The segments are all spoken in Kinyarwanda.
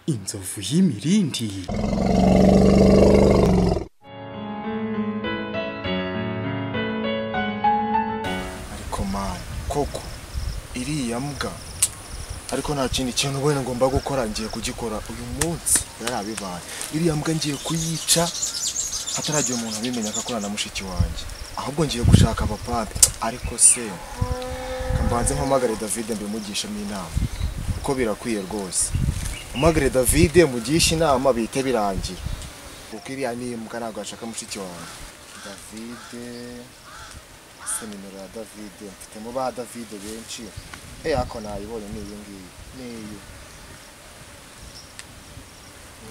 Inzovu y'imirindi. Ariko man, koko iriya mbwa ariko nta kindi kintu ubona ngomba gukora, ngiye kugikora uyu munsi yarabibaye. Iriya mbwa ngiye kuyica hataragiye umuntu abimenya ko akorana na mushiki wanjye, ahubwo ngiye gushaka abapampe. Ariko se kambanze mpamagare David mbimugishemo inama kuko birakwiye rwose. Mpamagare David mugishe inama bihite birangira, kuko iriya ni imbwa ntabwo yashaka mushiki wanjye. David se nimero ya David mfitemo ba David benshi. Ako nayibonye ni iyi ngiyi, ni iyi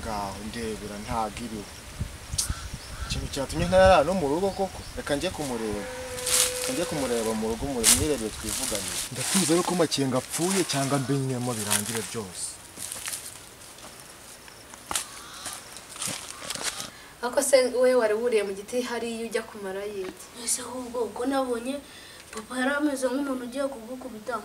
ngaho ndebera ntago iriho. Ikintu cyatumye ntarara no mu rugo koko, reka njye kumureba, njye kumureba mu rugo mwirebere twivuganire. Ndatuza yuko Makenga apfuye cyangwa mbinyemo birangire byose. Ako se we wari wuriye mu giti hariya ujya kumara yiki? Ese ahubwo uko nabonye papa yari ameze nk'umuntu ugiye kugukubita,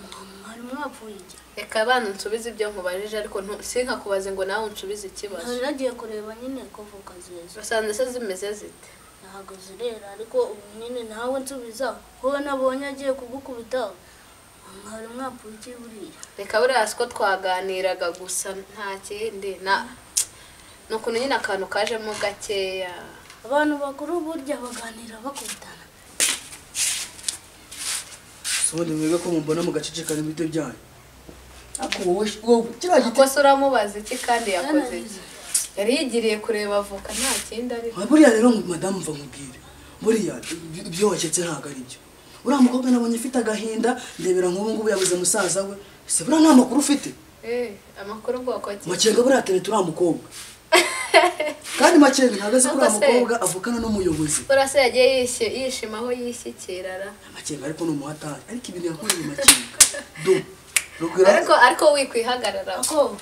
mwari mwapfuye iki? Reka abana nsubize ibyo nkubajije, ariko sinkakubaze ngo nawe unsubize ikibazo. Nari nagiye kureba nyine ko voka zeze. Usanze se zimeze zite? Ntabwo zirera, ariko ubu nyine nawe nsubiza ko nabonye agiye kugukubita, mwari mwapfuye iki buriya? Reka buriya siko twaganiraga gusa nta kindi, na nukuntu nyine akantu kajemo gakeya. Abantu bakuru burya baganira bakubitana. Ubundi mwebwe ko mumbona mugacecekana ibiryo byanyu. Ako wowe kiriya giti ko se uramubaza iki kandi yakoze iki? Yari yigiriye kureba avoka nta kindi ariko. Buriya rero madamu mva nkubwire, buriya ibyo waketse ntabwo ari byo. Uriya mukobwa nabonye ufite agahinda, ndebera nk'ubu ngubu yabuze musaza we. Ese buriya nta makuru ufite? Amakuru bwoko ki? Makenga buriya atereta uriya mukobwa. Kandi Makenga ntabwo azi ko uriya mukobwa avukana n'umuyobozi. Buriya se yagiye yishima aho yishyikirara. Makenga ariko ni umuhatari, ariko ibintu yakoreye Makenga. Do. Ariko wikwihagarara. Ako.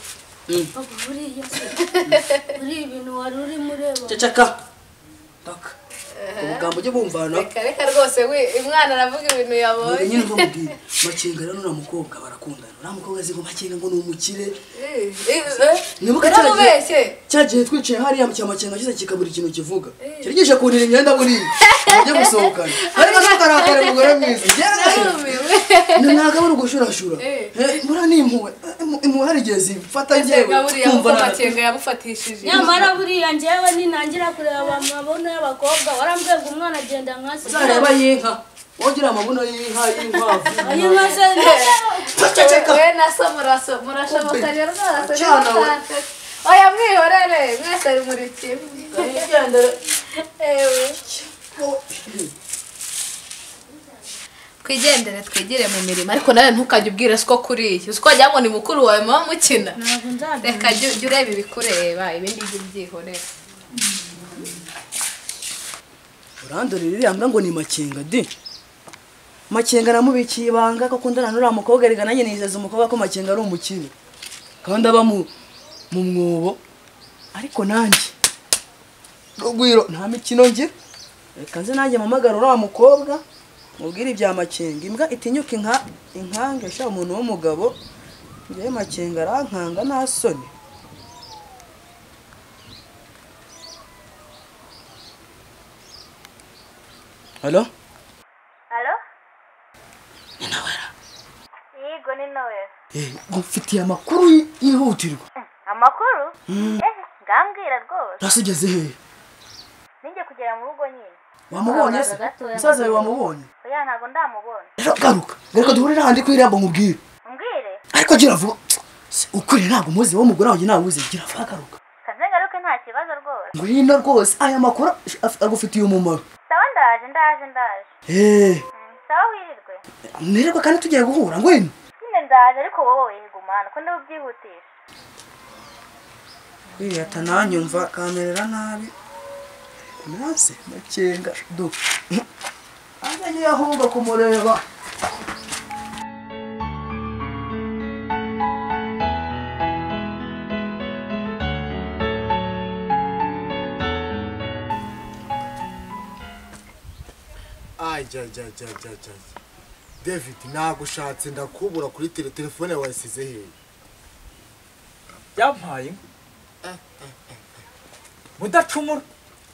Papa buriya se. Buriya ibintu wari urimo ureba. Ceceka. Taka. Ubugambo ujye bumvana. Reka reka rwose we umwana aravuga ibintu yabonye. Nyine mvamubwire. Makenga rero n'uriya mukobwa barakundana. Uriya mukobwa azi ngo Makenga ngo ni umukire. Nibuka cyagiye twicaye hariya mu Makenga kiza kikabura ikintu kivuga. Kirigije kunira imyenda buriya. Ujye gusohokana. Ariko ntukarakare mugore mwiza. Ntabwo ugushurashura. Mbura ni impuhwe. Impuhwe hari igihe zifata njyewe. Kumva Makenga yamufatishije. Nyamara buriya njyewe ninangira kureba amabuno y'abakobwa warambwiye ngo umwana agenda nka se. Uzareba y'inka. Wogira amabuno y'inka y'inkwavu. Ayinka se. Ceceka. We na so murashobokanye rwose. Oya mwihorere mwese ari muri kimwe. Ewe. Twigendere twigire mu mirimo, ariko nawe ntukajye ubwira siko kuriye. Uzi ko wagira ngo ni mukuru wawe muba mukina. Reka jya ureba ibikureba ibindi jya ubyihorera. Urandorera iriya mbwa ngo ni Makenga di. Makenga namubikiye ibanga ko akundana n'uriya mukobwa, erega nanjye nizeza umukobwa ko Makenga ari umukire kandi aba mu mwobo. Ariko nanjye Rugwiro nta mikino ngira. Reka nze nanjye mpamagare uriya mukobwa mubwire ibya Makenga. Imbwa itinyuka inka inkange sha umuntu w'umugabo. Njyewe Makenga arankanga nta soni. Halo? Halo? Ni Noella. Yego ni Noella. Ngufitiye amakuru yihutirwa. Amakuru? Ngambwira rwose. Nasigeze hehe? Ninjye kugera mu rugo nyine. Wamubonye se? Musaza wawe wamubonye? Oya ntabwo ndamubona. Rero garuka. Garuka duhurire handi ku irembo nkubwire. Umbwire? Ariko gira vuba. Ukuri ntabwo muzi wo mugore wanjye nawe uzi, gira vuba garuka. Kaze ngaruke nta kibazo rwose. Ngwino rwose aya makuru agufitiye umumaro. Sawa ndaje ndaje ndaje. Sawa wirirwe. Nirirwe kandi tugiye guhura ngwino. Nyine ndaje ariko wowe gumana ko ndabyihutisha. Iriya tananyumva kamerera nabi. Nase Makenga do. Azanye ahubwo kumureba. Ay ja ja ja ja ja. David nagushatse ndakubura kuri telefone wayisize hehe? Yampaye mudacumura.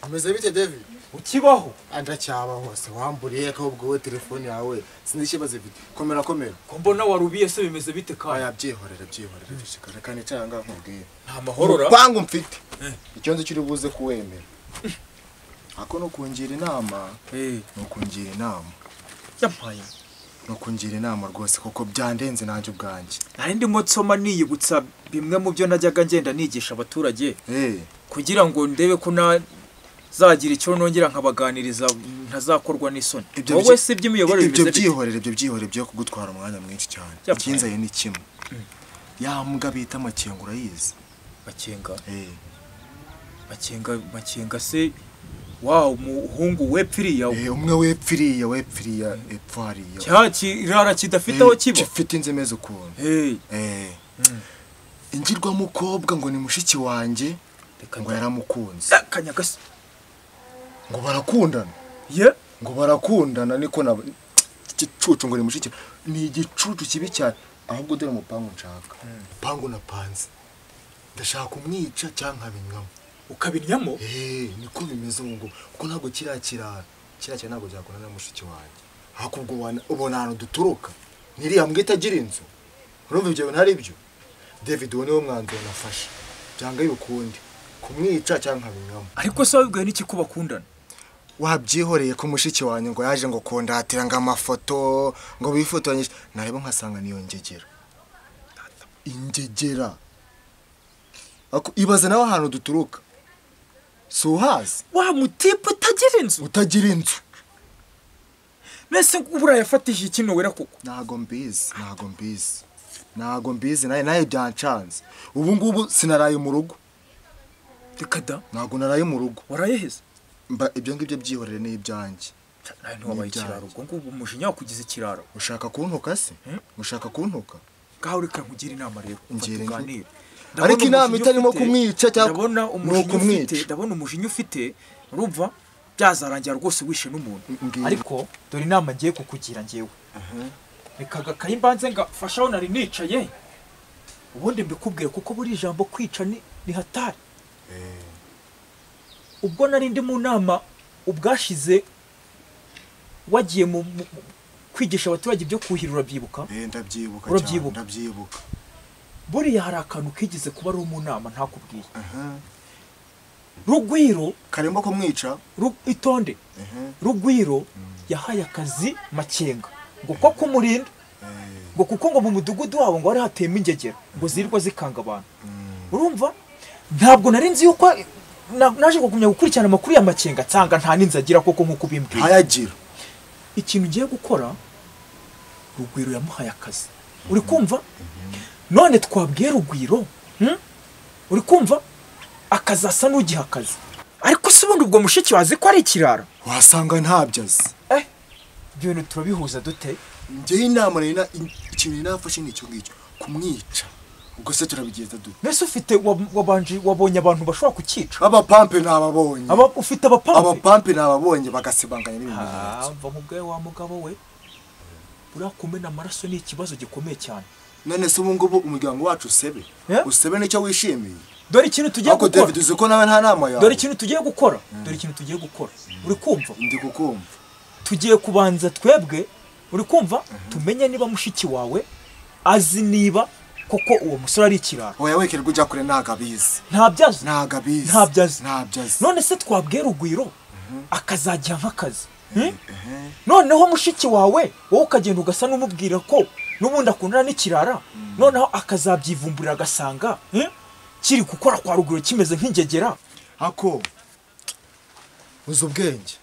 Ameze bite David? Ukibaho? Andacyabaho se wamburiye ko ubwo we telefone yawe sinzi ikibazo ifite. Komera komera. Ko mbona warubiye se bimeze bite kandi? Aya byihorere byihorere ceceka reka nicara ngaho nkubwire. Nta mahorora. Kwangu mfite. Icyo nzi kiri buze kuwemera. Ako no kungira inama. No kungira inama. Yampaye. No kungira inama rwose kuko byandenze nanjye ubwanjye. Nari ndimo nsoma niyibutsa bimwe mu byo najyaga ngenda nigisha abaturage. Kugira ngo ndebe ko na zagira icyo nongera nkabaganiriza ntazakorwa n'isoni. Wowe si iby'imiyoborere bimeze bite? Ibyo byihorere byo kugutwara umwanya mwinshi cyane. Ikinzaye ni kimwe. Ya mbwa bita Makenga urayizi? Makenga? Makenga Makenga se wa umuhungu wepfiriya? Umwe wepfiriya wepfiriya epfo hariya. Cya kirara kidafite aho kiba? Gifite inzu imeze ukuntu. Ingirwa mukobwa ngo ni mushiki wanjye ngo yaramukunze. Kanyagase. Ngo barakundana. Ye? Ngo barakundana niko na igicucu ngo ni mushiki. Ni igicucu kibi cyane. Ahubwo dore umupangu nshaka. Pangu napanze. Ndashaka kumwica cyangwa nkabinywamo. Ukabinyamo? Niko bimeze ngo kuko ntabwo kiriya kirara. Kiriya kirara ntabwo byakundana na mushiki wanjye. Hakubwo ubona ahantu duturuka. Niriya mbwa itagira inzu. Urumva ibyo bintu ari byo? David uwo niwo mwanzuro nafashe. Byanga yukundi. Kumwica cyangwa nkabinywamo. Ariko se wabibwiwe n'iki ko bakundana? Wabyihoreye ko mushiki wanjye ngo yaje ngo kondatira ngo amafoto ngo bifotoranyije nareba nkasanga niyo ngegera. Ingegera. Ako ibaze nawe ahantu duturuka. Si uhazi? Wa mutipe utagira inzu. Utagira inzu. Mbese ubura yafatishije ikintu wera koko? Ntago mbizi, ntago mbizi. Ntago mbizi naye naye byancanze. Ubu ngubu sinaraye mu rugo. Reka da. Ntago naraye mu rugo. Warayeheze? Mba ibyo ngibyo byihorere ni ibyanjye. Nawe ntiwabaye ikiraro ubwo ngubwo umujinya wakugize ikiraro. Ushaka kuntuka se? Ushaka kuntuka? Ngaho reka nkugire inama rero. Tuganire. Ariko inama itarimo kumwica cyangwa ndabona umujinya ufite urumva byazarangira rwose wishe n'umuntu. Ariko dore inama ngiye kukugira ngewe. Reka gakayi mbanze ngafashaho nari nicaye. Ubundi mbikubwire kuko buri ijambo kwica ni hatari. Ubwo nari ndi mu nama ubwashize wagiye mu kwigisha abaturage ibyo kuhira urabyibuka? Ndabyibuka cyane, ndabyibuka. Buriya hari akantu kigeze kuba ari mu nama ntakubwiye. Rugwiro karimo kumwica itonde. Rugwiro yahaye akazi Makenga ngo ko kumurinda ngo kuko ngo mu mudugudu wabo ngo hari hatema ingegera ngo zirirwa zikanga abantu. Urumva ntabwo nari nzi yuko naje kugumya gukurikirana amakuru ya Makenga nsanga nta ninzi agira koko nkuko bimbwiye. Ntayagira. Ikintu ugiye gukora Rugwiro yamuhaye akazi. Uri kumva? None twabwiye Rugwiro, uri kumva? Akazasa n'ugiha akazi. Ariko se ubundi ubwo mushiki wazi ko ari ikirara? Wasanga ntabyo azi. Ibyo bintu turabihuza dute? Njye inama nari ikintu nafashe ni icyo ngicyo kumwica. Ubwo se turabigenza dute? Mbese ufite wabanje wabonye abantu bashobora kukica? Abapampe nababonye. Aba ufite abapampe? Abapampe nababonye bagasibanganya n'ibimenyetso. Mva mubwe wa mugabo we. Buriya kumena amaraso ni ikibazo gikomeye cyane. None se ubu ngubu umuryango wacu usebe? Usebe nicyo wishimiye? Dore ikintu tugiye gukora. David uzi ko nawe nta nama yawe. Dore ikintu tugiye gukora. Dore ikintu tugiye gukora. Uri kumva? Ndi kukumva. Tugiye kubanza twebwe, uri kumva? Tumenye niba mushiki wawe azi niba koko uwo musore ari ikirara. Oya wekerwa ujya kure ntago abizi. Ntabyazi. Ntago abizi. Ntabyazi. Ntabyazi. None se twabwiye Rugwiro akazajya nk'akazi. Noneho mushiki wawe wowe ukagenda ugasa n'umubwira ko n'ubundi akundana n'ikirara, noneho akazabyivumburira agasanga kiri gukora kwa Rugwiro kimeze nk'ingegera. Ako uzi ubwenge.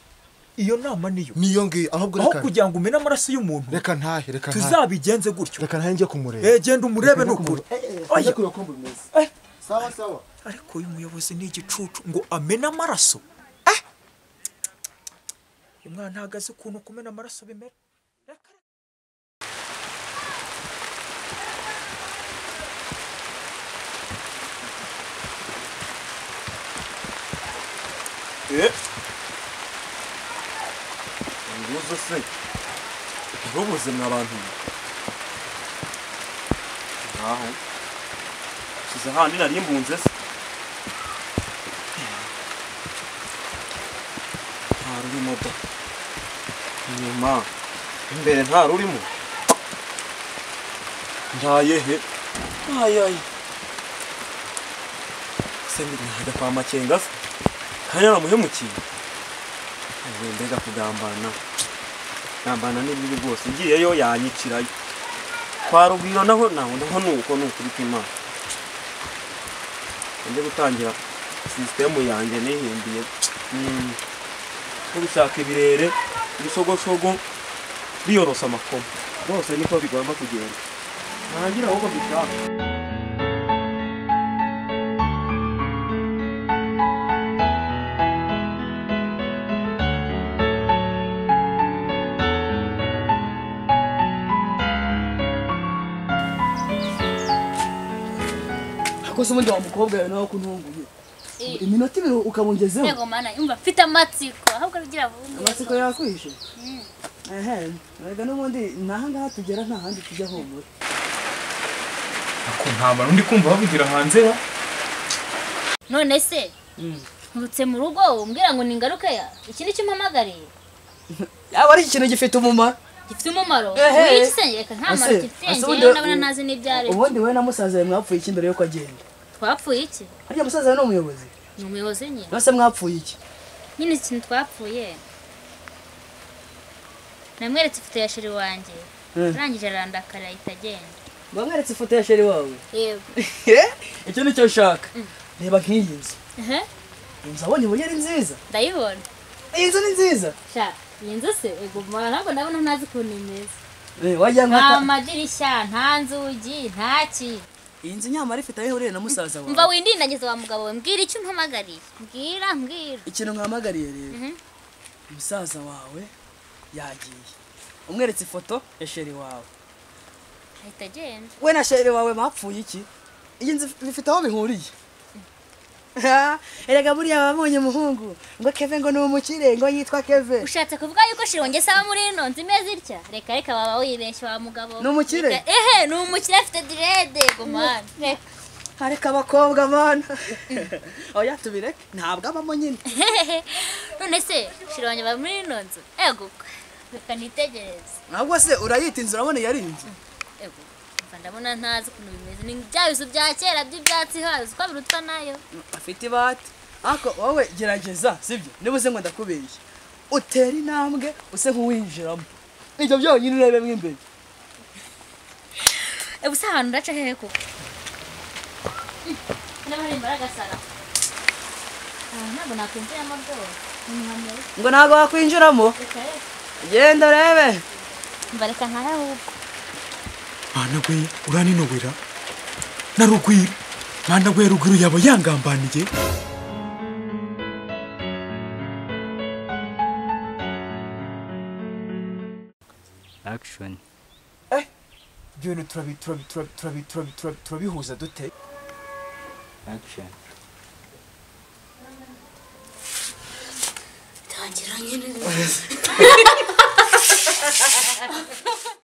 Iyo nama niyo. Niyo ngiyo ahubwo reka kugira ngo umene amaraso y'umuntu. Reka ntahe, reka ntahe. Tuzabigenze gutyo. Reka ntahe njye kumureba. Genda umurebe n'ukuri. Oya. Sawa sawa. Ariko uyu muyobozi ni igicucu ngo amene amaraso. Umwana ntagaze ukuntu kumena amaraso bimera. Nguzo se ntubuze mwa bantu. Aho Nsize handi nari mbunze se. Nta rurimo da. Inyuma imbere nta rurimo. Ndaye he. Ay ay. Se najya kwa Makenga se. Kandi naramuhemukiye. Awe mbega kugambana. Gambana ni bibi rwose ngiyeyo yanyicirayo. Kwa Rugwiro naho naho nuko nukuri kw'Imana. Ngiye gutangira sisitemu yanjye nihimbiye. Ko gushaka ibirere, ibisogoshogo biyorosa amakoma. Rwose niko bigomba kugenda. Ntangira ahubwo mbishaka. Ko se ubundi wa mukobwa yawe nawe kuntunguye iminota ibiri ukabungezeho. Yego mana, umva mfite amatsiko ahubwo rugira vuba. Amatsiko yakwishe. Ehe, rega n'ubundi naha ngaha tugera nta handi tujya humura. Ako nta bantu ndi kumva bavugira hanze ra. None se nturutse mu rugo umbwira ngo ningaruke ya iki nicyo mpamagariye. Yaba ari ikintu gifite umumaro. Gifite umumaro? Wiki se reka nta mumaro gifite njyewe ndabona ntazi n'ibyari. Ubundi we na musaza yawe mwapfuye iki mbere yuko agenda? Twapfuye iki? Harya musaza yawe ni umuyobozi? Ni umuyobozi nyine. None se mwapfuye iki? Nyine ikintu twapfuye. Namweretse ifoto ya sheri wanjye. Arangije arandakara ahita agenda. Bamweretse ifoto ya sheri wawe? Yego. Icyo nicyo nshaka. Reba nk'iyi nzu. Inzu abonye ibonye ari nziza? Ndayibona. Iyi nzu ni nziza? Sha, iyi nzu se ego ntabwo ndabona ntazi ukuntu imeze. Wagira ngo nta madirishya, nta nzugi, nta ki. Iyi nzu nyamara ifite aho ihuriye na musaza wawe. Mva windindagiza wa mugabo we, mbwira icyo umpamagariye. Mbwira. Ikintu nkahamagariye rero. Musaza wawe yagiye. Umweretse ifoto ya sheri wawe. Ahita agenda. We na sheri wawe bapfuye iki? Iyi nzu bifite aho bihuriye. Erega buriya babonye umuhungu ngo Keve ngo ni umukire ngo yitwa Keve. Ushatse kuvuga yuko sheri wanjye saba muri ino nzu imeze itya? Reka reka baba wibeshye wa mugabo. Ni umukire? Ehe, ni umukire afite direde gumana. Reka. Areka abakobwa mana. Oya tubireke ntabwo abamo nyine. None se sheri wanjye baba muri ino nzu? Ego. Reka nitegereze. Ntabwo se urayita inzu urabona yari inzu? Ego. Ndabona ntazi ukuntu bimeze ni bya bizu bya kera by'ibyatsi hazi uko birutwa nayo. Afite ibati ariko wowe gerageza sibyo niba uze ngo ndakubeshye utera intambwe use nk'uwinjiramo ibyo byonyine urebemo imbere. Ubusa ahantu ndaca hehe koko? Ndabona hari imbaraga sara. Ntabwo nakwinjiramo rwose. Ngo ntabwo wakwinjiramo? Genda urebe. Mbareka ntahe ahubwo. Mana we uraninowera na Rugwiro. Mana we Rugwiro yaba yangambaniye. Action. Ibyo turabihuza dute? Action. Tangira nyine.